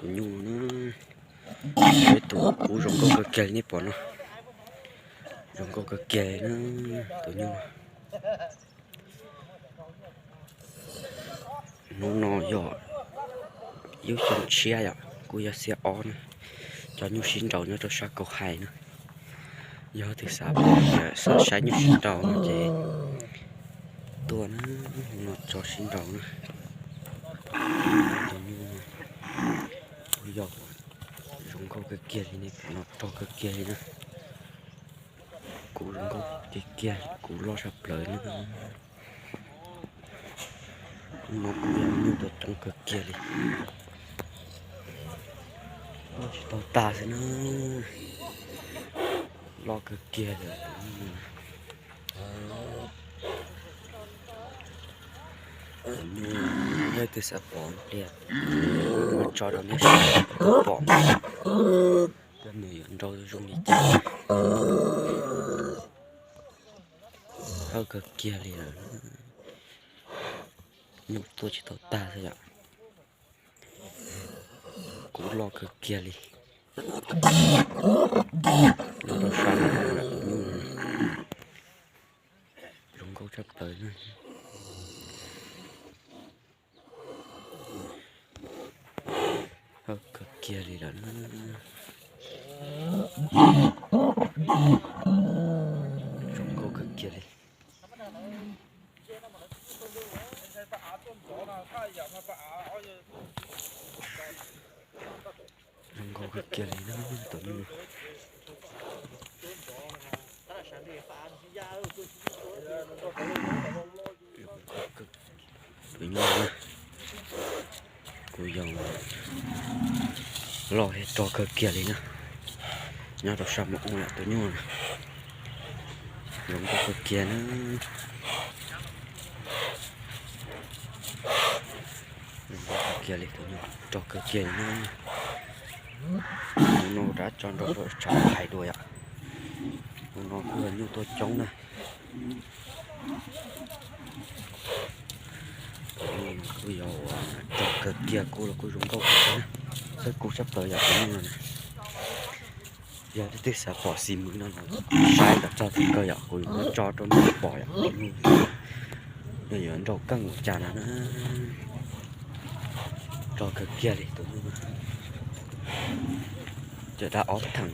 Tus nyuj no na, ib tug kub zoo nkauj kawg kiag li nej pom no. Zoo nkauj kawg kiag li na, tus nyuj no. Hnub no yog ib lub xyoo tshiab yom, kuj yog xiab ob na. Cov nyuj sib nraus nyob rau sab kaum hais na. Yog leej twg xav pom, xav saib nyuj sib nraus no ces tuaj na, no tso sib nraus na. Tus nyuj no kuj yog zoo nkauj kawg kiag li nej pom no, rog kawg kiag li na. Kub zoo nkauj tiag kiag, kub loj tshaj plaws na. Hnub no kuj yog nyuj tuaj coob kawg kiag li. Loj tsis tau tag xwb na. Loj kawg kiag li. Tus nyuj, leej twg xav pom pliag, muab tso rau nej saib pom. Cov nws yuav nrau zoo li cas. Hawj kawg kiag li lawm. Nyuj tuaj tsis tau tag xwb yom. Kub loj kawg kiag li. Nyob rau sab no tus nyuj no zoo nkauj tshaj plaws na. Hawj kawg kiag li lawm na. Zoo nkauj kawg kiag li. Zoo nkauj kawg kiag li na tus nyuj. Tus nyuj na, kuj yog loj thiab rog kawg kiag li na. Nyob rau sab Moos Ua yom, tus nyuj na zoo nkauj kawg kiag na. Zoo nkauj kawg kiag li, tus nyuj rog kawg kiag li na. Tus no rov tso nrau rau tshav hais dua yom. Tus no kuj yog nyuj tuaj coob na. Tus nyuj no kuj yog rog kawg kiag, kub los kuj zoo nkauj kawg na. Txawj kub tshaj plaws yom tus nyuj no na. Yog leej twg xav pom xis mws no los saib kom txog thaum kawg yom, kuv yuav muab tso rau nej pom yom. Nws yuav nrau keej ua cas no na. Rog kawg kiag li tus nyuj no. Cov dab ob theem.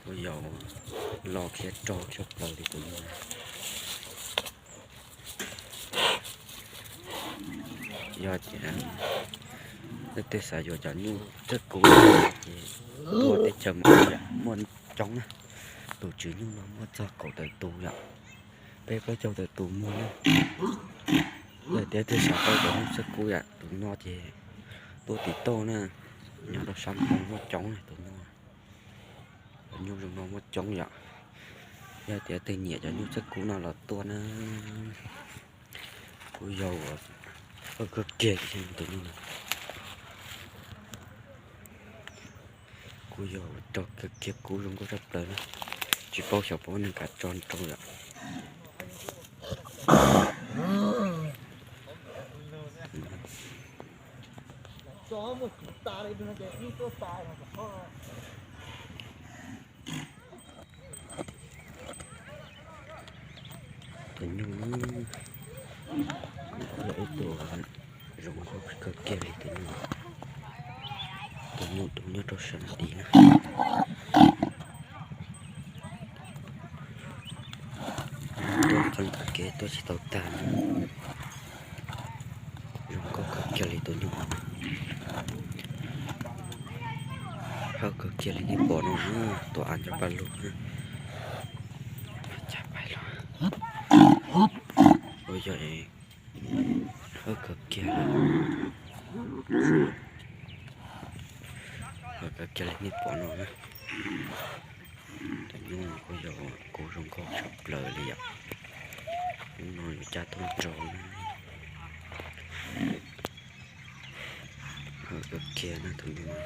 Kuj yog loj thiab rog tshaj plaws li tus nyuj no. Yog tias leej twg xav yuav cov nyuj txawj kub ces tuaj teb chaws Moos Ua yom, muaj coob na. Tus tswv nyuj no muaj txog kaum tawm tus yom, peb plaub caug tawm tus muag na. Yog tias leej twg xav tau cov nyuj txawj kub yom, tus no ces tuaj tim toj na, nyob rau sab Moos Ua muaj coob na tus nyuj. Cov nyuj zoo no muaj coob yom. Yog tias leej twg nyiam cov nyuj txawj kub no los tuaj na. Kuj yog hawj kawg kiag li tus nyuj no. Kuj yog rog kawg kiag, kub zoo nkauj tshaj plaws na. Tsis paub xyov puas muaj neeg kam tso nrau yom. Tus nyuj yog ib tug zoo nkauj kawg kiag li tus nyuj. Tus nyuj tus nyob rau sab tid na. Tuaj txog ntawm kev tuaj tsis tau tag. Zoo nkauj kawg kiag li tus nyuj. Hawj kawg kiag li nej pom no, tuaj av cov paj lug. Ua yog hawj kawg kiag, hawj kawg kiag li nej pom no na. Tus nyuj no kuj yog kub zoo nkauj tshaj plaws li yom. Hnub no yuav coj tuaj nrau na. Hawj kawg kiag na tus nyuj no.